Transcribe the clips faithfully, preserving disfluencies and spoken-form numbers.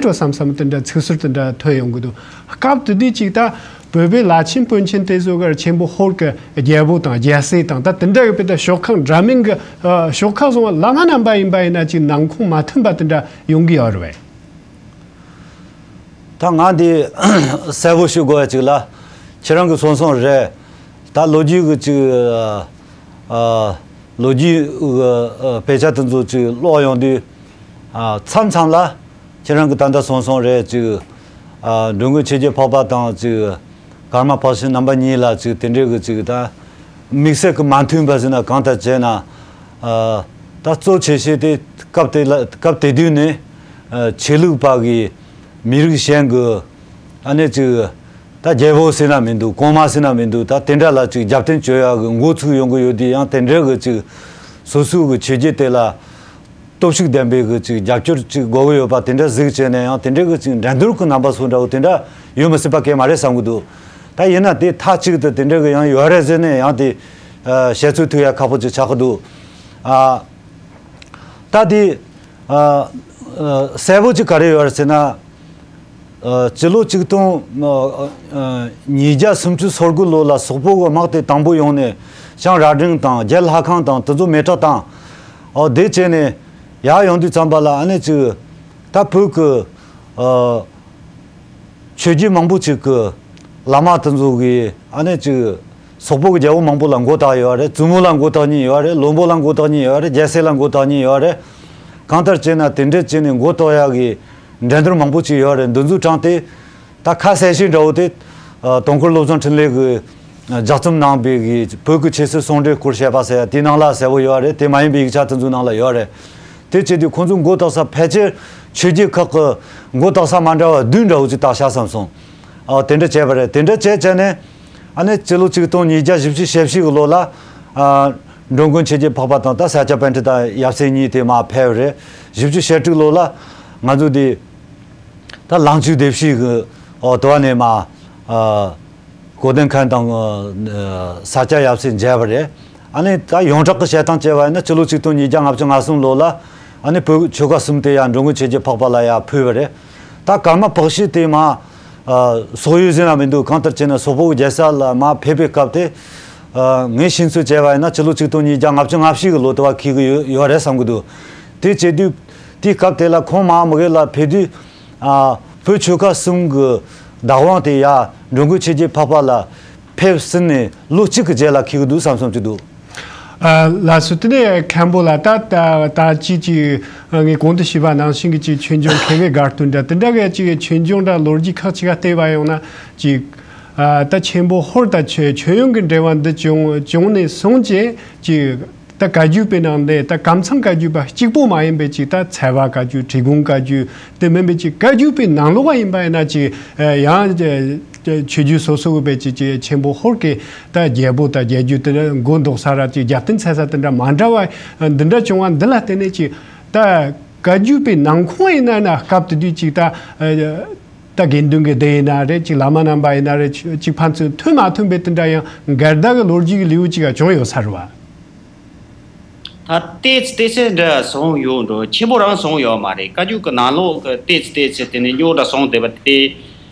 འགྲོ་བསམ་བསམ་དེ་འདྲ་ཚིག་ཟུར་དེ་འདྲ་ཐོན་ཡོང་གི་འདུག་སྐབས་དེ་དུས་ཅིག་ད་བོད་པའི་བླ་ཆེན་དཔོན་ཆེན་དེ་ཚོ་གར་ཆེན་པོ་ཧོར་གྱི་རྒྱལ་པོ་དང་རྒྱལ་སྲས་དང་ད་དེ་འདྲ་གི་དཔེ་ད་ཤོག་ཁག་འདྲ་མིན་གྱི་ཨ་ཤོག་ཁག་བཟུང་བ་བླ་མ་རྣམ་པ་ཡིན་པ་ཡིན་ན་ཅིག་ནང་ཁོངས་མ་མཐུན་པ་དེ་འདྲ་ཡོང་གི་ཡོད་རེད་པས། ད་ང་འདི་གསལ་པོ་ཞུ་དགོས་ཡ་ཅིག་ལ། ཁྱེད་རང་གི་གསུང་སོང་རེད། ད་ལོ་རྒྱུས་ཀྱི་ཅིག་ཨ་ལོ་རྒྱུས་ཀྱི་དཔེ་ཆ་དེ་ཚོ་ཅིག་ཀློག་ཡོང་དུས་ཨ་མཚམས་མཚམས་ལ་ཁྱེད་རང་གི་ད་ལྟ་གསུང་སོང་རེད། ཅིག་ཨ་འགྲོ་མགོན་ཆོས་རྒྱལ་འཕགས་པ་དང་ཅིག་ཀརྨ་པཀྵི་རྣམ་པ་གཉིས་ལ་ཅིག་དེ་འདྲའི་གི་ཅིག་ད་དམིགས་བསལ་གྱི་མ་མཐུན་པ་ཟེར་ན་གང་ལྟར་བྱས་ན། ཨ་ད་གཙོ་ཆེ་ཤོས་དེ་སྐབས་དེ་ལ་སྐབས་དེ་དུས་ནས་ཨ་ཆོས་ལུགས་པ་གི་མི་རིགས་གཞན་གྱི་ཨ་ནི་ཅིག་ད་རྒྱལ་པོ་ཟེར་ན་མི་འདུག་གོང་མ་ཟེར་ན་མི་འདུག་ད་དེ་འདྲ་ལ་ཅིག་རྒྱབ་རྟེན་བཅོལ་ཡག་གི་འགོ་ཚུགས་ཡོང་གི་ཡོད་དུས་ཡང་དེ་འདྲ་གི་ཅིག་སོ་སོ་གི་ཆོས་བརྒྱུད་དེ་ལ་སྟོབས་ཤུགས་ལྡན་པའི་གི་ཅིག་རྒྱབ་སྐྱོར་ཅིག་དགོས་ཀྱི་ཡོད་པ་དེ་འདྲ་གཟིགས་བྱས་ནས་ཡང་དེ་འདྲ་གི་ཅིག་འགྲན་བསྡུར་གི་རྣམ་པ་སོགས་འདྲ་བོ་དེ་འདྲ་ཡོད་མི་སྲིད་པ་གང་ཡང་མ་རེད་བསམ་གི་འདུག་ད་ཡིན་ན་དེ་མཐའ་གཅིག་ཏུ་དེ་འདྲ་གི་ཡང་ཡོད་རེད་ཟེར་ནས་ཡང་དེ་ཨ་བཤད་ཚོད་ཐིག་ཡ་ཁག་པོ་ཅིག་ཆགས་ཀྱི་འདུག་ཨ་ད་དེ་ཨ་ཨ་གསལ་པོ་ཅིག་ག་རེ་ཡོད་རེད་ཟེར་ན། ཨ་སྤྱི་ལོ་ཆིག་སྟོང་ཨ་ཨ་ཉིས་བརྒྱ་སུམ་ཅུ་སོ་དགུ་ལོ་ལ་སོག་པོ་གི་དམག་དེ་དང་པོ་ཡོང་ནས་བྱང་རྭ་སྒྲེང་དང་རྒྱལ་ལྷ་ཁང་དང་དེ་ཚོ་མེ་སྲེག་བཏང་། ཨོ་དེ་བྱས་ནས་ཡར་ཡོང་དུས་ཙམ་པ་ལ་ཨ་ནི་ཅིག་ད་བོད་ཀྱི་ཨ་ཆོས་བརྒྱུད་མང་པོ་ཅིག་གི་བླ་མ་དེ་ཚོ་གིས་ཨ་ནི་ཅིག་སོག་པོ་གི་རྒྱལ་པོ་མང་པོ་ལ་མགོ་བཏགས་ཡོད་རེད། བཙུན་མོ་ལ་མགོ་བཏགས་མཁན་ཡོད་རེད། བློན་པོ་ལ་མགོ་བཏགས་མཁན་ཡོད་རེད། རྒྱལ་སྲས་ལ་མགོ་བཏགས་མཁན་ཡོད་རེད། གང་ལྟར་བྱས་ན་དེ་འདྲ་བྱས་ནས་མགོ་བཏགས་ཡག་གི་འགྲན་བསྡུར་མང་པོ་ཅིག་ཡོད་རེད། འདི་ཚོའི་གྲས་དེ་ད་ཁ་གསལ་ཤོས་འདྲ་བོ་དེ་ཨ་དུང་དཀར་བློ་བཟང་འཕྲིན་ལས་ཀྱིས་ཨ་ལྗགས་རྩོམ་གནང་བའི་གི་བོད་ཀྱི་ཆོས་སྲིད་ཟུང་འབྲེལ་སྐོར་བཤད་པ་ཟེར་ཡ་དེའི་ནང་ལ་གསལ་པོ་ཡོད་རེད། དེ་མ་ཡིན་པའི་ཡིག་ཆ་དེ་ཚོའི་ནང་ལ་ཡོད་རེད། དེ་བྱེད་དུས་ཁོང་ཚོ་མགོ་བཏགས་ས་ཕལ་ཆེར་ཆོས་བརྒྱུད་ཁག་གི་མགོ་བཏགས་ས་མ་འདྲ་བ་བདུན་འདྲ་བོ་ཅིག་བཏགས་ཤག་བསམ་སོང་། ཨ་དེ་འདྲ་བྱས་པ་རེད། དེ་འདྲ་བྱས་བྱས་ནས་ཨ་ནི་སྤྱི་ལོ་ཆིག་སྟོང་ཉིས་བརྒྱ་བཞི་བཅུ་ཞེ་བཞི་གི་ལོ་ལ་ཨ་འགྲོ་མགོན་ཆོས་རྒྱལ་འཕགས་པ་དང་ད་ས་སྐྱ་པཎྜི་ཏ་ཡབ་སྲས་གཉིས་དེ་མར་ཕེབས་རེད། བཞི་བཅུ་ཞེ་དྲུག་ལོ་ལ་ང་ཚོ་དེ་ད་ལང་ཇུ་སྡེ་བཞི་གི་ཨོ་དེ་བ་ནས་མར་ཨ་གོ་དན་མཁན་དང་ཨ་ས་སྐྱ་ཡབ་སྲས་མཇལ་བ་རེད། ཨ་ནི་ད་ཡོངས་གྲགས་ཀྱི་བཤད་སྟངས་བྱས་པ་ཡིན་ན་སྤྱི་ལོ་ཆིག་སྟོང་ཉིས་བརྒྱ་ལྔ་བཅུ་ང་གསུམ་ལོ་ལ་ཨ་ནི་བོད་ཆོལ་ཁ་གསུམ་དེ་ཡར་འགྲོ་མགོན་ཆོས་རྒྱལ་འཕགས་པ་ལ་ཡར་ཕུལ་བ་རེད། ད་ཀརྨ་པཀྵི་དེ་མར་ཨ་སོག་ཡུལ་ཟེར་ན་མི་འདུག་གང་ལྟར་བྱས་ན་སོག་པོ་གི་རྒྱལ་ས་ལ་མར་ཕེབས་པའི་སྐབས་དེ་ཨ་ངས་ཤེས་ཚོད་བྱས་པ་ཡིན་ན་སྤྱི་ལོ་ཆིག་སྟོང་ཉིས་བརྒྱ་ལྔ་བཅུ་ང་བཞི་གི་ལོ་དེ་བ་འཁེལ་གི་ཡོད་ཡོད་རེད་བསམ་གི་འདུག་དེ་བྱེད་དུས་དེའི་སྐབས་དེ་ལ་ཁོང་མར་མི་གེ་ལ་ཕེབས་དུས་ཨ་བོད་ཆོལ་ཁ་གསུམ་གྱི་བདག་དབང་དེ་ཡར་འགྲོ་མགོན་ཆོས་རྒྱལ་འཕགས་པ་ལ་ཕེབས་ཟིན་ནས་ལོ་གཅིག་གི་རྗེས་ལ་འཁེལ་གི་འདུག་བསམ་བསམ་གྱི་འདུག་ཨ་ལགས་སོ། དེ་ནས་མཁན་པོ་ལགས་ད་ད་ད་ཅིག་ཅིག་ངས་གོང་དུ་ཞུས་པ་ནང་བཞིན་གྱི་ཅིག་ཆོས་འབྱུང་མཁས་པའི་དགའ་སྟོན་འདྲ་དེ་འདྲ་གི་ཅིག་ཆོས་འབྱུང་འདྲ་ལོ་རྒྱུས་ཁག་ཅིག་ག་བལྟས་པ་ཡོང་ན་ཅིག་ཨ་ད་ཆེན་པོ་ཧོར་དང་ཆོས་ཆོས་ཡོན་གྱི་འབྲེལ་བ་འདི་བྱུང་བྱུང་ནས་བཟུང་བྱས་ཅིག་ད་བཀའ་བརྒྱུད་པའི་ནང་ནས་ད་ཀམ་ཚང་བཀའ་བརྒྱུད་པ་གཅིག་པོ་མ་ཡིན་པའི་ཅིག་ད་ཚལ་བ་བཀའ་བརྒྱུད་བྲིས་སྐོང་བཀའ་བརྒྱུད་དེ་མིན་པའི་ཅིག་བཀའ་བརྒྱུད་པའི་ནང་ལོགས་པ་ཡིན་པ་ཡིན་ན་ཅིག་ཡང་ཆོས་བརྒྱུད་སོ་སོ་གི་བས་ཅིག་ཅིག་ཆེན་པོ་ཧོར་གྱི་ད་རྒྱལ་པོ་དང་རྒྱལ་བརྒྱུད་དེ་འདྲ་མགོ་འདོགས་ས་ར་ཅིག་རྒྱབ་རྟེན་འཚོལ་ས་དེ་འདྲ་མ་འདྲ་བ་འདི་འདྲ་བྱུང་བ་འདི་ལ་བརྟེན་ནས་ཅིག་ད་བཀའ་བརྒྱུད་པའི་ནང་ཁོངས་ཡིན་ན་ན་སྐབས་དེ་དུས་ཅིག་ད་ད་དགེ་འདུན་གྱི་སྡེ་ཡིན་ན་རེད། ཅིག་བླ་མ་རྣམ་པ་ཡིན་ན་རེད། ཅིག་ཕན་ཚུན་མཐུན་མ་མཐུན་པའི་དེ་འདྲ་ཡང་འགལ་ཟླ་གི་ལོ་རྒྱུས་ཀྱི་ལེའུ་ཅིག་ག་བྱུང་ཡོད་ས་རེད་བ། ད་ཏོག་ཙམ་ཏོག་ཙམ་འདྲ་སོང་ཡོད་འགྲོ། ཆེན་པོ་རང་སོང་ཡོད་མ་རེད། བཀའ་བརྒྱུད་ཀྱི་ནང་ལོགས་ཀྱི་ཏོག་ཙམ་ཏོག་ཙམ་དེ་ནས་རྙོག་དྲ་སོང་བསྡད་པ་དེ་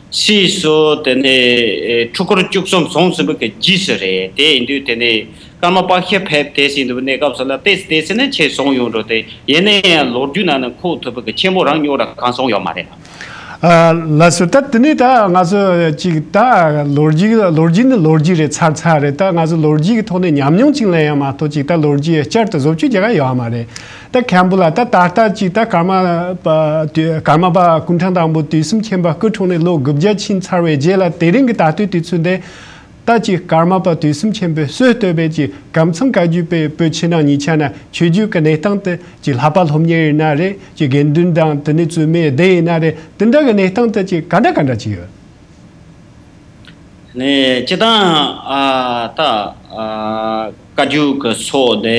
ཕྱིས་སུ་དེ་ནས་ཨེ་འཁྲུལ་འཁོར་བཅུ་གསུམ་སོང་ཟིན་པ་གི་རྗེས་སུ་རེད། དེ་ཡིན་དུས་དེ་ནས་ཀརྨ་པཀྵི་ཕེབས་ཏེ་ཟིན་དུས་གནས་སྐབས་སུ་ལ་ཏོག་ཙམ་ཏོག་ཙམ་ནས་ཆེ་སོང་ཡོད་འགྲོ། དེ་ཡིན་ན་ཡང་ལོ་རྒྱུས་ནང་ནས་འཁོད་ཐུབ་པ་གི་ཆེན་པོ་རང་རྙོག་དྲ་གང་སོང་ཡོད་མ་རེད། ཨ་ལགས་སོ། ད་དེ་ནས་ད་ང་ཚོ་ཅིག་ད་ལོ་རྒྱུས་ལོ་རྒྱུས་ནི་ལོ་རྒྱུས་རེད། ཚར་ཚར་རེད། ད་ང་ཚོ་ལོ་རྒྱུས་ཀྱི་ཐོག་ནས་ཉམས་མྱོང་ཅིག་ལེན་ཡ་མ་གཏོགས་ཅིག་ད་ལོ་རྒྱུས་བསྐྱར་དུ་བཟོ་བཅོས་རྒྱག་ག་ཡོད་མ་རེད། ད་མཁན་པོ་ལགས་ད་ད་ལྟ་ཅིག་ད་ཀརྨ་པ་དུས་ཀརྨ་པ་སྐུ་ཕྲེང་དང་པོ་དུས་གསུམ་མཁྱེན་པ་སྐུ་འཁྲུངས་ནས་ལོ་དགུ་བརྒྱ་ཕྱིན་ཚར་བའི་རྗེས་ལ་དེ་རིང་གི་ད་ལྟའི་དུས་ཚོད་འདི། ད་ཅིག་ཀརྨ་པ་དུས་གསུམ་མཁྱེན་པས་སྲོལ་བཏོད་པའི་ཅིག་ཀམ་ཚང་བཀའ་བརྒྱུད་པའི་བོད་ཕྱི་ནང་གཉིས་ཆ་ན་ཆོས་བརྒྱུད་ཀྱི་གནས་སྟངས་དེ་ཅིག་ལྷ་པ་སློབ་གཉེར་ཡིན་ན་རེད། ཅིག་དགེ་འདུན་དང་དེ་ནས་བཙུན་མའི་སྡེ་ཡིན་ན་རེད། དེ་འདྲ་གི་གནས་སྟངས་དེ་ཅིག་ག་འདྲ་ག་འདྲ་ཅིག་ཡོད། ནས་སྤྱི་བཏང་ཨ་ད་ཨ་བཀའ་བརྒྱུད་ཀྱི་སྲོལ་དེ་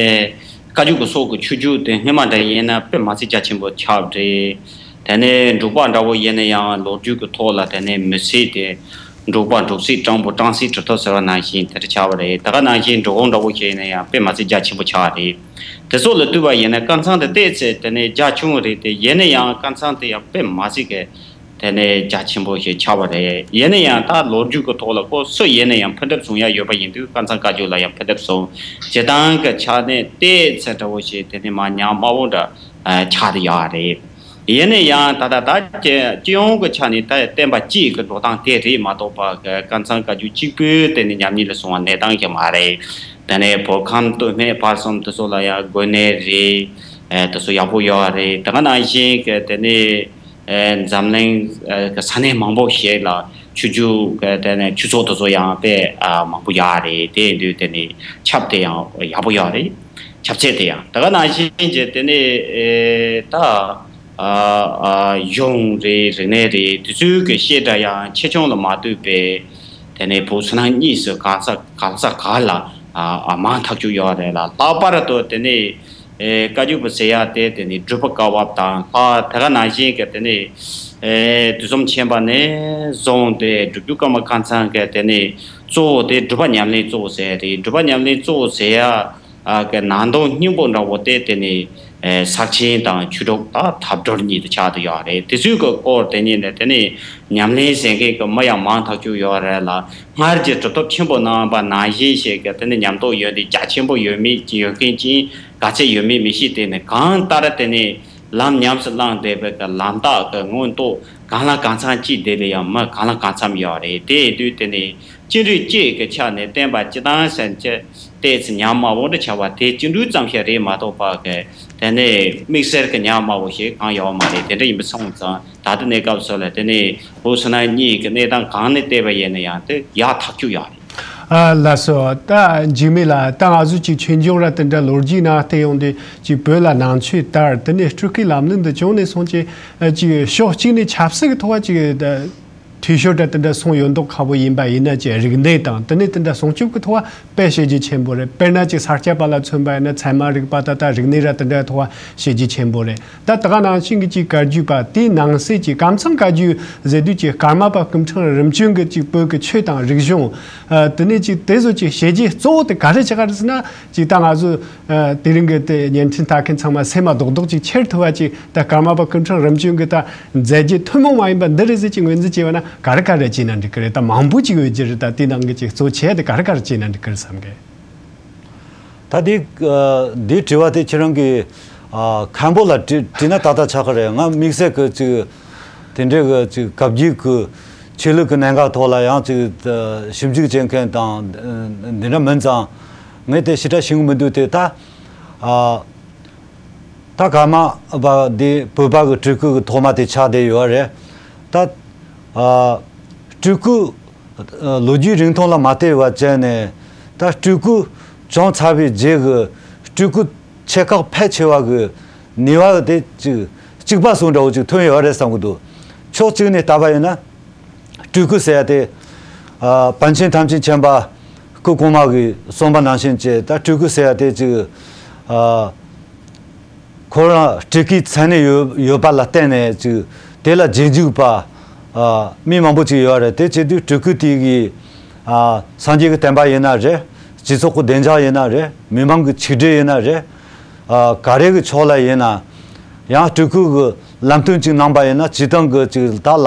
བཀའ་བརྒྱུད་ཀྱི་སྲོལ་གྱི་ཆོས་བརྒྱུད་དེ་སྔོན་མ་འདྲ་ཡིན་ན་དཔེ་མི་སྲིད་རྒྱ་ཆེན་པོ་ཁྱབ་རེད། དེ་ནས་འབྲུག་པ་འདྲ་བོ་ཡིན་ན་ཡང་ལོ་རྒྱུས་ཀྱི་ཐོག་ལ་དེ་ནས་མི་སྲིད་དེ། འབྲོག་པ་འབྲོག་སྲིད། སྤྲང་པོ་སྤྲང་སྲིད། གྲི་ཐོག་ཟེར་བ་ནང་བཞིན་དེ་འདྲ་ཆགས་པ་རེད། ད་ག་ནང་བཞིན་འབྲི་གུང་འདྲ་བོ་ཞིག་ཡིན་ན་ཡང་དཔེ་མ་སྲིད་རྒྱ་ཆེན་པོ་ཆགས་རེད། དེ་ཚོ་ལ་ལྟོས་པ་ཡིན་ན་ཀམ་ཚང་དེ་ཏོག་ཙམ་དེ་ནས་རྒྱ་ཆུང་བ་རེད་དེ། ཡིན་ན་ཡང་ཀམ་ཚང་དེ་ཡང་དཔེ་མ་སྲིད་གི་དེ་ནས་རྒྱ་ཆེན་པོ་ཞིག་ཆགས་པ་རེད། ཡིན་ན་ཡང་ད་ལོ་རྒྱུས་ཀྱི་ཐོག་ལ་ཁོ་སུ་ཡིན་ན་ཡང་ཕུ་འདེབས་བཟུང་ཡ་ཡོད་པ་ཡིན་དུས། ཀམ་ཚང་བཀའ་བརྒྱུད་ལ་ཡང་ཕུ་འདེབས་བཟུང་། སྤྱིར་བཏང་གི་ཆ་ནས་ཏོག་ཙམ་འདྲ་བོ་ཞིག་དེ་ནས་མར་ཉམས་དམའ་བོ་འདྲ་ཨ་ཆགས་བསྡད་ཡོད་རེད། ཡིན་ན་ཡང་ད་ལྟ་ད་སྤྱི་སྤྱི་ཡོངས་ཀྱི་ཆ་ནས་ད་བསྟན་པ་སྤྱི་ཡི་གི་འགྲོ་སྟངས་དེ་རེད་མ་གཏོགས་པ། གི་ཀམ་ཚང་བཀའ་བརྒྱུད་གཅིག་པུས་དེ་ནས་ཉམས་ཉེས་ལ་སོང་བ་གནས་སྟངས་ཀྱི་མ་རེད། དེ་ནས་བོད་ཁམས་སྟོད་སྨད་བར་གསུམ་དེ་ཚོ་ལ་ཡང་དགོན་གནས་རེད། ཨེ་དེ་ཚོ་ཡག་པོ་ཡོད་རེད། དེ་ག་ནང་བཞིན་གི་དེ་ནས་ཨེ་འཛམ་གླིང་ཨེ་གི་ས་གནས་མང་པོ་ཞིག་ལ་ཆོས་བརྒྱུད་གི་དེ་ནས་ཆོས་ཚོགས་དེ་ཚོ་ཡང་དཔེ་ཨ་མང་པོ་ཡོད་རེད། དེ་ཡིན་དུས་དེ་ནས་ཁྱབ་དེ་ཡང་ཡག་པོ་ཡོད་རེད། ཁྱབ་ཚད་དེ་ཡང་ད་ག་ནང་བཞིན་གྱི་དེ་ནས་ཨེ་ད་ཨ་ཨ་གཞུང་རེད། རིག་གནས་རེད། དེ་ཚོའི་གི་བཤད་གྲྭ་ཡང་ཆེ་ཆུང་ལ་མ་ལྟོས་པའི་དེ་ནས་བོད་ཕྱི་ནང་གཉིས་སུ་གང་ས་གང་ས་གང་ལ་ཨ་ཨ་མང་ཐག་ཆོད་ཡོད་རེད་ལ། ལྷག་པར་དུ་དེ་ནས་ཨེ་བཀའ་བརྒྱུད་པ་ཟེར་ཡ་དེ་དེ་ནས་སྒྲུབ་པ་བཀའ་བབས་དང་ལྷག་དེ་ག་ནང་བཞིན་གི་དེ་ནས་ཨེ་དུས་གསུམ་མཁྱེན་པ་ནས་བཟུང་སྟེ་སྒྲུབ་བརྒྱུད་ཀརྨ་ཀམ་ཚང་གི་དེ་ནས་གཙོ་བོ་དེ་སྒྲུབ་པ་ཉམས་ལེན་གཙོ་བོ་ཟེར་ཡ་རེད། སྒྲུབ་པ་ཉམས་ལེན་གཙོ་བོ་ཟེར་ཡ་ཨ་གི་ནང་དོན་སྙིང་པོ་འདྲ་བོ་དེ་དེ་ནས་ཨེ་ཕྱག་ཆེན་དང་ཆོས་དྲུག་དང་ཐབས་སྒྲོལ་གཉིས་དེ་ཆགས་བསྡད་ཡོད་རེད། དེ་ཚོའི་གི་སྐོར་དེ་ཉིད་ནས་དེ་ནས་ཉམས་ལེན་བྱེད་མཁན་གི་མི་ཡང་མང་ཐག་ཆོད་ཡོད་རེད་ལ། སྔར་གྱི་གྲུབ་ཐོབ་ཆེན་པོ་གནང་བ་ནང་བཞིན་ཞིག་གི་དེ་ནས་ཉམས་རྟོགས་ཡོད་དེ་རྒྱ་ཆེན་པོ་ཡོད་མེད་ཀྱི་ཡོད་མཁན་གྱི་ག་ཚད་ཡོད་མེད་མི་ཤེས། དེ་ནས་གང་ལྟར་དེ་ནས་ལམ་ཉམས་སུ་བླངས་བསྡད་པའི་གི་ལམ་རྟགས་གི་མངོན་རྟོགས་གང་ལ་གང་འཚམ་ཅིག་བསྡད་པའི་ཡང་མི་གང་ལ་གང་འཚམ་ཡོད་རེད། དེ་ཡིན་དུས་དེ་ནས་བཅིངས་འགྲོལ་བཅས་ཀྱི་ཆ་ནས་བསྟན་པ་སྤྱི་དང་ཟེར་གྱི་ཏོག་ཙམ་ཉམས་དམའ་བོ་འདྲ་ཆགས་པ་དེ་བཅིངས་འགྲོལ་ཙམ་ཞིག་རེད་མ་གཏོགས་པ་གི་དེ་ནས་དམིགས་བསལ་གྱི་ཉམས་དམའ་བོ་ཞིག་གང་ཡོད་མ་རེད། དེ་འདྲ་ཡིན་པ་སོང་ཙང་ད་ལྟ་གནས་སྐབས་སུ་ལ་དེ་ནས་བོད་ཕྱི་ནང་གཉིས་ཀྱི་གནས་སྟངས་གང་ནས་བལྟས་པ་ཡིན་ན་ཡང་དེ་ཡག་ཐག་ཆོད་ཡོད་རེད། ཨ་ལགས་སོ། ད་འཇིགས་མེད་ལགས། ད་ང་ཚོ་ཅིག་ཆོས་འབྱུང་ར་དེ་འདྲ་ལོ་རྒྱུས་ནང་བལྟས་ཡོང་དུས་ཅིག་བོད་ལ་ནང་ཆོས་དར། དེ་ནས་སྤྲུལ་སྐུའི་ལམ་ལུགས་འདི་བྱུང་ནས་སོང་ཅིག་ཨ་ཅིག་ཕྱོགས་གཅིག་ནས་ཆབ་སྲིད་ཀྱི་ཐོག་ཅིག་ད་འཐུས་ཤོར་འདྲ་དེ་འདྲ་སོང་ཡོད་མདོག་ཁ་པོ་ཡིན་པ་ཡིན་ན། ཅིག་རིག་གནས་དང་དེ་ནས་དེ་འདྲ་སྲུང་སྐྱོབ་ཀྱི་ཐོག་དཔེ་བྱས་རྗེས་ཆེན་པོ་རེད། དཔེར་ན་ཅིག་ས་སྐྱ་པ་ལ་མཚོན་པ་ཡིན་ན་ཚད་མ་རིག་པ་ད་ལྟ་རིག་གནས་ར་དེ་འདྲའི་ཐོག་བྱས་རྗེས་ཆེན་པོ་རེད། ད་ད་ག་ནང་བཞིན་གྱི་ཅིག་བཀའ་བརྒྱུད་པ་དེའི་ནང་གསེས་ཀྱི་ཀམ་ཚང་བཀའ་བརྒྱུད་ཟེར་དུས་ཀྱི་ཀརྨ་པ་སྐུ་ཕྲེང་རིམ་བྱོན་གྱི་ཅིག་བོད་ཀྱི་ཆོས་དང་རིག་གཞུང་། ཨ་དེ་ནས་ཅིག་དེ་ཚོ་ཅིག་བྱས་རྗེས་གཙོ་བོ་དེ་ག་རེ་ཆགས་ཀ་རེད་ཟེར་ན། ཅིག་ད་ང་ཚོ་ཨ་དེ་རིང་གི་དེ་བརྙན་འཕྲིན་ལྟ་མཁན་ཚང་མ་སེམས་མ་རྡོག་རྡོག་ཅིག་ཁྱེར་ཐུབ་པ་ཅིག་ད་ཀརྨ་པ་སྐུ་ཕྲེང་རིམ་བྱོན་གྱི་ད་མཛད་རྗེས་ཐུན་མོང་མ་ཡིན་པ་འདི་རེད་ཟེར་ཅིག་ངོས་འཛིན་བྱས་པ་ན་ག་རེ་ག་རེ་བྱས་ན་འགྲིག་གི་རེད། ད་མང་པོ་ཅིག་ཡོད་ཀྱི་རེད། ད་དེའི་ནང་གི་ཅིག་གཙོ་ཆེ་དེ་ག་རེ་ག་རེ་བྱས་ན་འགྲིག་གི་རེད་བསམ་གི། ད་དེ་ཨ་འདིའི་དྲི་བ་དེ་ཁྱེད་རང་གིས་ཨ་མཁན་པོ་ལ་དྲི་དྲིས་ན་ཏག་ཏག་ཆགས་ཀྱི་རེད། ང་དམིགས་བསལ་གྱི་ཅིག་དེ་འདྲའི་གི་ཅིག་བཀའ་བརྒྱུད་ཀྱི་ཆོས་ལུགས་ཀྱི་གནད་འགག་ཐོག་ལ་ཡང་ཅིག་ཨ་ཞིབ་འཇུག་བྱེད་མཁན་དང་འདི་འདྲ་མིན་ཙང་ངས་དེ་ཞེ་དྲག་ཤེས་ཀྱི་མི་འདུག་དེ་ད་ཨ་ད་ཀརྨ་པ་འདི་བོད་པ་གི་སྤྲུལ་སྐུ་གི་ཐོག་མ་དེ་ཆགས་བསྡད་ཡོད་རེད། ད་ཨ་སྤྲུལ་སྐུ་ལོ་རྒྱུས་རིང་ཐུང་ལ་མ་བལྟས་པ་བྱས་ནས་ད་སྤྲུལ་སྐུ་བྱུང་ཚར་བའི་རྗེས་ཀྱི་སྤྲུལ་སྐུ་ཆེ་ཁག་ཕལ་ཆེ་བ་གི་ནུས་པ་དེ་ཅིག་གཅིག་པ་སོང་འདྲ་བོ་ཅིག་ཐོན་ཡོད་རེད་བསམ་གི་འདུག་ཕྱོགས་གཅིག་ནས་བལྟས་པ་ཡིན་ན་སྤྲུལ་སྐུ་ཟེར་ཡ་དེ་ཨ་པཎ་ཆེན་ཐམས་ཅད་མཁྱེན་པ་སྐུ་གོང་མ་གི་གསུངས་པ་ནང་བཞིན་བྱས། ད་སྤྲུལ་སྐུ་ཟེར་ཡ་དེ་ཅིག་ཨ་ཁོ་རང་སྤྲུལ་སྐུའི་མཚན་གནས་ཡོད་ཡོད་པ་ལ་བརྟེན་ནས་ཅིག་དེ་ལ་རྗེས་འཇུག་པ་ཨ་མི་མང་པོ་ཅིག་ཡོད་རེད། དེ་བྱེད་དུས་སྤྲུལ་སྐུ་དེ་གི་ཨ་སངས་རྒྱས་ཀྱི་བསྟན་པ་ཡིན་ན་རེད། སྤྱི་ཚོགས་ཀྱི་བདེ་འཇགས་ཡིན་ན་རེད། མི་མང་གི་ཆིག་སྒྲིལ་ཡིན་ན་རེད། ཨ་ག་རེ་གི་ཕྱོགས་ལ་ཡིན་ན་ཡང་སྤྲུལ་སྐུ་གི་ལམ་སྟོན་ཅིག་གནང་པ་ཡིན་ན་སྤྱིར་བཏང་གི་ཅིག་ད་ལ་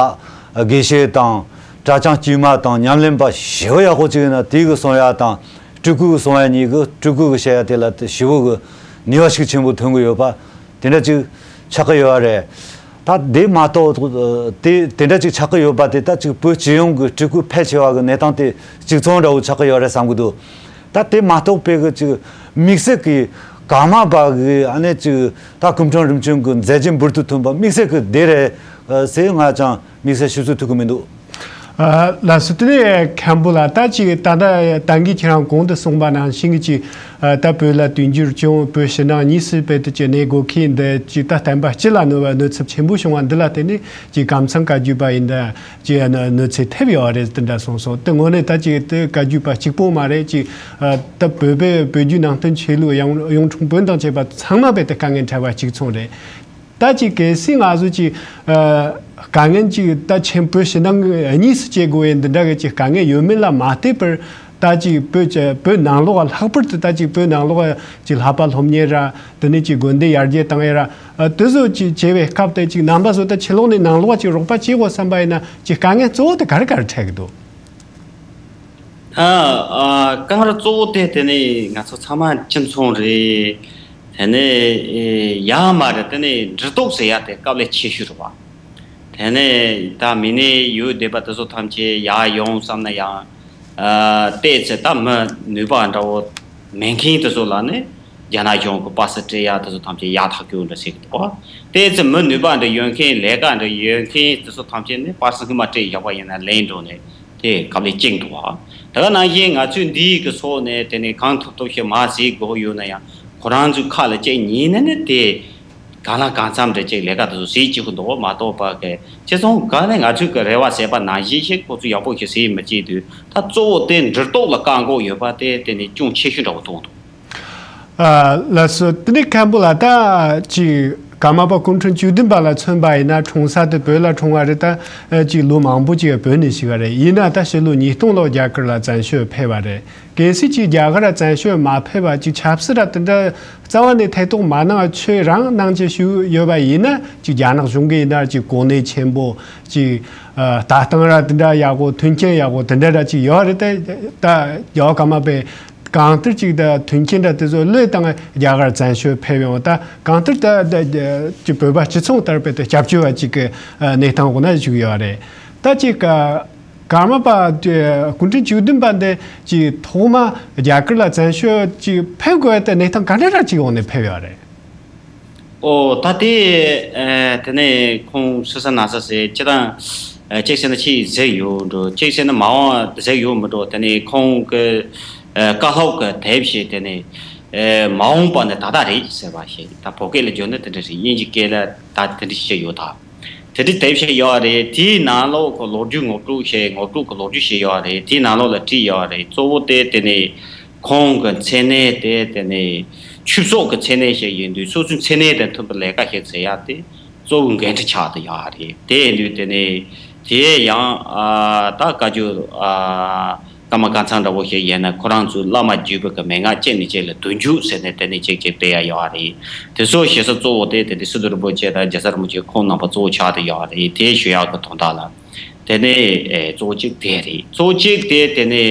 དགེ་བཤེས་དང་གྲྭ་རྐྱང་དཀྱུས་མ་དང་ཉམས་ལེན་པ་ཞེ་པོ་ཡག་པོ་ཅིག་ཡིན་ན་དེ་གི་གསུང་ཡ་དང་སྤྲུལ་སྐུ་གི་གསུང་ཡ་གཉིས་ཀྱི་སྤྲུལ་སྐུ་གི་བཤད་ཡ་དེ་ལ་དེ་ཞེ་པོ་གི་ནུས་པ་ཤུགས་ཆེན་པོ་ཐོན་གི་ཡོད་པ་དེ་འདྲ་ཅིག་ཆགས་ཀྱི་ཡོད་པ་རེད། ད་དེ་མ་གཏོགས་དེ་དེ་འདྲ་ཅིག་ཆགས་ཀྱི་ཡོད་པ་དེ་ད་ཅིག་བོད་སྤྱི་ཡོངས་ཀྱི་སྤྲུལ་སྐུ་ཕལ་ཆེ་བ་གི་གནས་སྟངས་དེ་གཅིག་མཚུངས་འདྲ་བོ་ཆགས་ཀྱི་ཡོད་རེད་བསམ་གི་འདུག་ད་དེ་མ་གཏོགས་པའི་གི་ཅིག་དམིགས་བསལ་གྱི་ཀརྨ་པ་གི་ཨ་ནེ་ཅིག་ད་སྐུ་ཕྲེང་རིམ་བྱོན་གྱི་མཛད་རྗེས་འབུར་དུ་ཐོན་པ་དམིགས་བསལ་གྱི་དེ་རེད་ཟེར་ང་ཅང་དམིགས་བསལ་ཞུ་ཚོད་ཐུབ་ཀྱི་མི་འདུག་ཨ་ལགས་སོ། དེ་ནས་མཁན་པོ་ལགས། ད་ཅིག་ད་ལྟ་ད་གིན་ཁྱེད་རང་གོང་དུ་གསུངས་པ་ནང་བཞིན་གྱི་ཅིག་ཨ་ད་བོད་ལ་དུས་འགྱུར་བྱུང་། བོད་ཕྱི་ནང་གཉིས་སུ་སྤེལ་དུ་ཅིག་གནས་སྒོ་ཁེལ་འདི་ཅིག་ད་བསྟན་པ་སྤྱི་ལ་གནོད་པ་གནོད་ཚབས་ཆེན་པོ་བྱུང་བ་འདི་ལ་བརྟེན་ནས་ཅིག་ཀམ་ཚང་བཀའ་བརྒྱུད་པ་ཡིན་ད། ཅིག་ཡང་ན་གནོད་འཚེ་ཐེབས་ཡོད་རེད་དེ་འདྲ་གསུངས་སོང་། དེ་དངོས་གནས་ད་ཅིག་དེ་བཀའ་བརྒྱུད་པ་གཅིག་པོ་མ་རེད། ཅིག་ཨ་ད་བོད་པའི་བོད་བརྒྱུད་ནང་བསྟན་ཆོས་ལུགས་གཡུང་དྲུང་བོན་དང་བཅས་པ་ཚང་མ་རྦད་དེ་དཀའ་ངལ་འཕྲད་པ་གཅིག་མཚུངས་རེད། ད་ཅིག་གལ་སྲིད་ང་ཚོ་ཅིག་ཨ་ དཀའ་ངལ་ཅིག་ད་ཆེན་པོ་ཕྱི་ནང་གཉིས་སུ་སྐྱེ་དགོས་ཡས་འདི་འདྲ་གི་ཅིག་དཀའ་ངལ་ཡོད་མེད་ལ་མ་ལྟོས་པར། ད་ཅིག་བོད་ཀྱི་བོད་ནང་ལོགས་ལྷག་པར་དུ་ད་ཅིག་བོད་ནང་ལོགས་ཅིག་ལྷག་པ་སློབ་གཉེར་ར། དེ་ནས་ཅིག་དགོན་སྡེ་ཡར་རྒྱས་བཏང་ཡས་ར། ཨ། དེ་ཚོ་ཅིག་བྱེད་པའི་སྐབས་དེ་ཅིག་རྣམ་པ་ཚོ་ད་ཕྱི་ལོགས་ནས་ནང་ལོགས་ཅིག་རོགས་པ་བྱེད་དགོས་བསམ་པ་ཡིན་ན་ཅིག་དཀའ་ངལ་གཙོ་བོ་དེ་ག་རེ་ག་རེ་འཕྲད་ཀྱི་འདུག་ཨ། ཨ། དཀའ་ངལ་གཙོ་བོ་དེ་དེ་ནི་ང་ཚོ་ཚང་མ་སྤྱི་མཚུངས་རེད། དེ་ནས་ཡ་མ་རེད། དེ་ནས་འགྲུལ་ཐོག་ཟེར་ཡ་དེ་དཀའ་ལས་ཆེ་ཤོས་རེད་བ། དེ་ནས་ད་མི་སྣ་ཡོད་བསྡད་པ་དེ་ཚོ་ཐམས་ཅད་ཡར་ཡོང་བསམ་ན་ཡང་། ཨ། ཏོག་ཙམ་ད་མི་ནུས་པ་འདྲ་བོ་མེད་མཁན་དེ་ཚོ་ལ་ནི་རྒྱ་ནག་གཞུང་གི་པ་སེ་སྤྲད་ཡ་དེ་ཚོ་ཐམས་ཅད་ཡར་ཐག་གཅོད་འདྲ་བྱེད་ཀྱི་འདུག་བ། ཏོག་ཙམ་མི་ནུས་པ་འདྲ་ཡོད་མཁན། ལས་ཀ་འདྲ་ཡོད་མཁན་དེ་ཚོ་ཐམས་ཅད་ནི་པ་སེ་སྔོན་མ་སྤྲད་བཞག་པ་ཡིན་ན་ལེན་འགྲོ་ནས། དེ་དཀའ་ལས་གཅིག་འདུག་བ། དེ་ག་ནང་བཞིན་ང་ཚོས་འདིའི་གི་ཕྱོགས་ནས་དེ་ནས་གང་ཐུབ་ཐུབ་ཞིག་མར་གཟིགས་དགོས་ཡོད་ན་ཡང་། ཁོ་རང་ཚོའི་ཁ་ལ་ཅིག་ཉན་ན་ནི་དེ་གང་ལ་གང་འཚམ་འདྲ་ཅིག་ལས་ཀ་དེ་ཚོ་གཟིགས་བཅུག་གི་འདུག་མ་གཏོགས་པ་གི་ཅི་སོང་ག་ནས་ང་ཚོའི་གི་རེ་བ་ཟེར་བ་ནང་བཞིན་ཞིག་ཁོ་ཚོས་ཡག་པོ་ཞིག་གཟིགས་མི་བྱེད་དུས། ད་གཙོ་བོ་དེ་འགྲུལ་ཐོག་ལ་བཀག་འགོག་ཡོད་པ་དེ་དེ་ནི་ཅུང་ཆེ་ཤོས་འདྲ་བོ་མཐོང་འདུག་ཨ། ལགས་སོ། དེ་ནས་མཁན་པོ་ལགས། ད་ཅིག་ཀརྨ་པ་སྐུ་ཕྲེང་བཅུ་བདུན་པ་ལ་མཚོན་པ་ཡིན་ན་འཁྲུངས་ས་དེ་བོད་ལ་འཁྲུངས་པ་རེད། ད་ཅིག་ལོ་མང་པོ་ཅིག་བོད་ནས་བཞུགས་པ་རེད། ཡིན་ན་ད་ཕྱི་ལོ་ཉིས་སྟོང་ལོ་རྒྱ་གར་ལ་བཙན་བྱོལ་ཕེབས་པ་རེད། གལ་སྲིད་ཅིག་རྒྱ་གར་ལ་བཙན་བྱོལ་མ་ཕེབས་པ་ཅིག་ཆབ་སྲིད་ར་དེ་འདྲ་རྩ་བ་ནས་ཐེ་གཏོགས་མ་གནང་བ་ཆོས་རང་གནང་བྱས་བཞུགས་ཡོད་པ་ཡིན་ན། ཅིག་རྒྱ་ནག་གཞུང་གིས་ཡིན་ན་ཅིག་གོ་གནས་ཆེན་པོ་ཅིག་ཨ། ལྟ་སྟངས་ར་དེ་འདྲ་ཡག་པོ། མཐུན་རྐྱེན་ཡག་པོ་དེ་འདྲ་ར་ཅིག་ཡོད་རེད། ད་ད་རྒྱལ་བ་ཀརྨ་པས་གང་ལྟར་ཅིག་ད་མཐུན་རྐྱེན་འདྲ་དེ་ཚོ་བློས་བཏང་རྒྱ་གར་བཙན་བྱོལ་ཕེབས་ཡོང་། ད་གང་ལྟར་ད་ད་ཅིག་བོད་པ་སྤྱི་ཚོགས་ལྟར་བས་ད་སྐྱབས་བཅོལ་བ་ཅིག་གི་ཨ་གནས་སྟངས་འོག་ན་བཞུགས་ཡོད་རེད། ད་ཅིག་ཀརྨ་པ་སྐུ་ཕྲེང་བཅུ་བདུན་པ་འདི་ཅིག་ཐོག་མ་རྒྱ་གར་ལ་བཙན་བྱོལ་ཅིག་ཕེབས་དགོས་ད་གནས་སྟངས་ག་འདྲ་ར་ཅིག་འོག་ནས་ཕེབས་ཡོད་རེད། ཨོ། ད་དེ། ཨ། དེ་ནས་ཁོང་སུ་ས་ན་ས་ཟེར་ཅི་དང་། ཨ། གཅིག་བྱས་ན་ཆེས་གཟིགས་ཡོད་འགྲོ། གཅིག་བྱས་ན་མ་འོངས་གཟིགས་ཡོད་མི་འགྲོ། དེ་ནས་ཁོང་གི་ཨ་བཀའ་སློབ་ཀྱི་དེབ་ཞིག་དེ་ནས་ཨ་མ་འོངས་པ་ནི་ད་ལྟ་རེད་ཟེར་བ་ཞིག་ད་བོད་སྐད་ལ་བསྒྱུར་ན་དེ་འདྲ་རེད། དབྱིན་ཇི་སྐད་ལ་ད་དེ་འདྲ་ཞིག་ཡོད་ད། དེ་འདྲའི་དེབ་ཞིག་ཡོད་རེད། དེའི་ནང་ལོགས་ཀྱི་ལོ་རྒྱུས་ངོ་སྤྲོད་ཞིག་ངོ་སྤྲོད་ཀྱི་ལོ་རྒྱུས་ཞིག་ཡོད་རེད། དེའི་ནང་ལོགས་ལ་བྲིས་ཡོད་རེད། གཙོ་བོ་དེ་དེ་ནས། ཁོང་གི་མཚན་གནས་དེ་དེ་ནས་ཆོས་ཕྱོགས་ཀྱི་མཚན་གནས་ཤིག་ཡིན་དུས། སོ་སོའི་མཚན་གནས་དང་མཐུན་པའི་ལས་ཀ་ཞིག་བྱེད་ཡ་དེ་གཙོ་བོའི་འགན་འཁྲི་ཆགས་བསྡད་ཡོད་རེད། དེ་ཡིན་དུས་དེ་ནས་དེ་ཡང་ཨ་ད་བཀའ་བརྒྱུད་ཨ་ཀརྨ་ཀཾ་ཚང་འདྲ་བོ་ཞིག་ཡིན་ན། ཁོ་རང་ཚོའི་བླ་མ་བརྒྱུད་པའི་གི་མན་ངག་གཅིག་ནས་གཅིག་ལ་དུས་འགྱུར་ཟེར་ནས་དེ་ནས་གཅིག་གཅིག་སྤྲད་ཡ་ཡོད་རེད། དེ་ཚོ་ཞེ་ས་གཙོ་བོ་དེ་དེ་དུས་སི་ཏུ་རིན་པོ་ཆེ་དང་རྒྱལ་སྲས་རིན་པོ་ཆེ་ཁོང་རྣམ་པ་གཙོ་བོ་ཆགས་བསྡད་ཡོད་རེད། དེ་ཞུ་ཡག་གི་དོན་དག་ལ། དེ་ནས་ཨེ་གཙོ་གཅིག་དེ་རེད། གཙོ་གཅིག་དེ་དེ་ནས་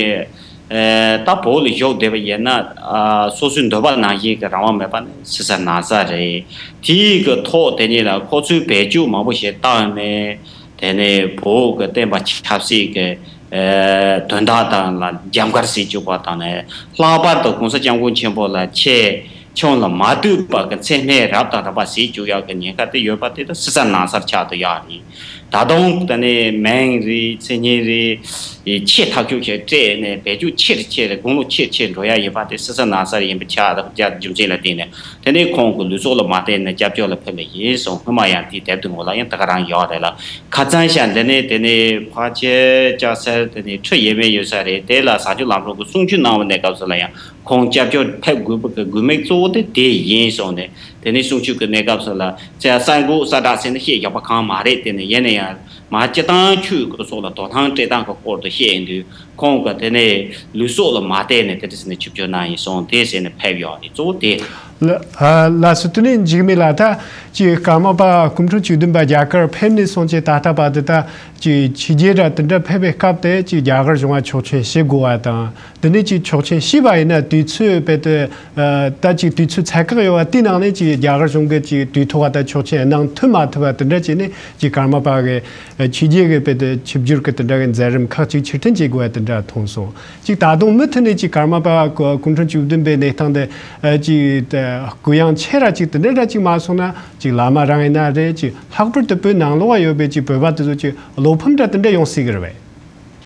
ཨེ་ད་བོད་ལ་བཞུགས་བསྡད་པ་ཡིན་ན། ཨ་སོ་སོའི་འདོད་པ་ནང་བཞིན་གྱི་རང་དབང་མེད་པ་ནི་སི་སར་ན་ས་རེད། དེའི་གི་ཐོག་དེ་ཉིད་ལ་ཁོ་ཚོས་བེད་སྤྱོད་མང་པོ་ཞིག་བཏང་ནས། དེ་ནས་བོད་ཀྱི་བསྟན་པ་ཆབ་སྲིད་ཀྱི་ཨེ་དོན་དག་དང་ལ་རྒྱབ་འགལ་བྱེད་བཅུག་པ་དང་ནས། ལྷག་པར་དུ་༸གོང་ས་༸སྐྱབས་མགོན་ཆེན་པོ་ལ་ཆེ། ཁྱོད་ལ་མ་ལྟོས་པ་གི་མཚན་སྨད་རབ་དང་རིམ་པ་བྱེད་བཅུག་ཡག་གི་ཉེན་ཁ་དེ་ཡོད་པ་དེ་ད་སི་སར་ན་སར་ཆགས་བསྡད་ཡོད་རེད། ད་དུང་དེ་ནས་མིང་རེད། མཚན་སྙན་རེད། ཆེས་ཐག་ཆོད་ཞིག་སྤྲད་ནས་བེད་སྤྱོད་ཆེ་རུ་ཆེ་རུ་དགུང་ལོ་ཆེ་རུ་ཆེ་རུ་འགྲོ་ཡག་ཡིན་པ་དེ་སི་སར་ན་སར་ཡིན་པ་ཆགས་བསྡད་ཡག་རྒྱུ་མཚན་ལ་བརྟེན་ནས། དེ་ནས་ཁོང་གི་ལུས་སྲོག་ལ་མ་བརྟེན་ནས་སྐྱབས་བཅོལ་ལ་ཕེབས་པ་ཡིན་གསུངས། སྔོན་མ་ཡང་དེའི་དེབ་དེ་ངོ་ལ་ཡང་ད་ག་རང་ཡོད་རེད་ལ། ཁ་སང་ཞག་འདི་ནས་དེ་ནས་ཕལ་ཆེར་ལྕགས་སར་དེ་ནས་ཁྲི་ཡས་མས་ཡོད་ས་རེད། དེ་ལ་བཟང་སྤྱོད་ལམ་སྲོལ་གྱི་གསུང་ཆོས་གནང་བའི་གནས་སྐབས་སུ་ལ་ཡང་། ཁོང་སྐྱབས་བཅོལ་ཕེབས་དགོས་པ་གི་དགོས་དམིགས་གཙོ་བོ་དེ་དེ་ཡིན་གསུངས་ནས། དེ་ནས་གསུང་ཆོས་ཀྱི་གནས་སྐབས་སུ་ལ་ཚེ་གསར་འགོད་གསལ་བསྒྲགས་ཟེར་ནས་བཤད་བཞག་པ་གང་མ་རེད། དེ་ནས་ཡིན་ན་ཡང་མ་སྤྱི་བཏང་ཆོས་ཀྱི་སོགས་ལ་དོ་སྣང་སྤྲད་སྟངས་ཀྱི་སྐོར་དུ་བཤད་ཡིན་དུས། ཁོང་གི་དེ་ནས་ལུས་སྲོག་ལ་མ་བལྟས་ནས་དེ་འདྲ་ཟེར་ནས་ཆིབས་བསྒྱུར་གནང་ཡིན་གསུངས། དེ་ཟེར་ནས་ཕེབས་ཡོད་རེད། གཙོ་བོ་དེ། ལ་ཨ་ལགས་སོ། དེ་ནས་འཇིགས་མེད་ལགས། ད་ཅིག་ཀརྨ་པ་སྐུ་ཕྲེང་བཅུ་བདུན་པ་རྒྱ་གར་ཕེབས་ནས་བཟུང་ཅིག་ད་ལྟ་བར་དུ་ད་ཅིག་ཕྱི་རྒྱལ་ར་དེ་འདྲ་ཕེབས་པའི་སྐབས་དེ་ཅིག་རྒྱ་གར་གཞུང་ལ་ཆོག་མཆན་ཞུ་དགོས་པ་དང་། དེ་ནས་ཅིག་ཆོག་མཆན་ཞུས་པ་ཡིན་ན་དུས་ཚོད་དཔེ་དེ་ཨ་ད་ཅིག་དུས་ཚོད་ཚད་བཀག་ཡོད་པ་དེའི་ནང་ནས་ཅིག་རྒྱ་གར་གཞུང་གིས་ཅིག་དུས་ཐོག་ད་ཆོག་མཆན་གནང་ཐུབ་མ་ཐུབ་པ་དེ་འདྲ་བྱས་ནས་ཅིག་ཀརྨ་པ་གི་ཨ་ཕྱི་རྒྱལ་གི་དཔེ་དེ་ཆིབས་བསྒྱུར་གི་དེ་འདྲ་གི་མཛད་རིམ་ཁག་ཅིག་ཕྱིར་འཐེན་བྱེད་དགོས་པ་དེ་འདྲ་མཐོང་སོང་། ཅིག་ད་དུང་མུ་མཐུད་ནས་ཅིག་ཀརྨ་པ་སྐུ་ཕྲེང་བཅུ་བདུན་པའི་གནས་སྟངས་དེ་ཨ་ཅིག་ད་གུ་ཡངས་ཆེ་ར་ཅིག་དེ་འདྲ་འདྲ་ཅིག་མ་སོང་ན། ཅིག་བླ་མ་རང་ཡིན་ན་རེད། ཅིག་ལྷག་པར་དུ་བོད་ནང་ལོགས་ཡོད་པའི་ཅིག་བོད་པ་དེ་ཚོ་ཅིག་བློ་ཕམ་འདྲ་དེ་འདྲ་ཡོང་སྲིད་གི་རེད་པས།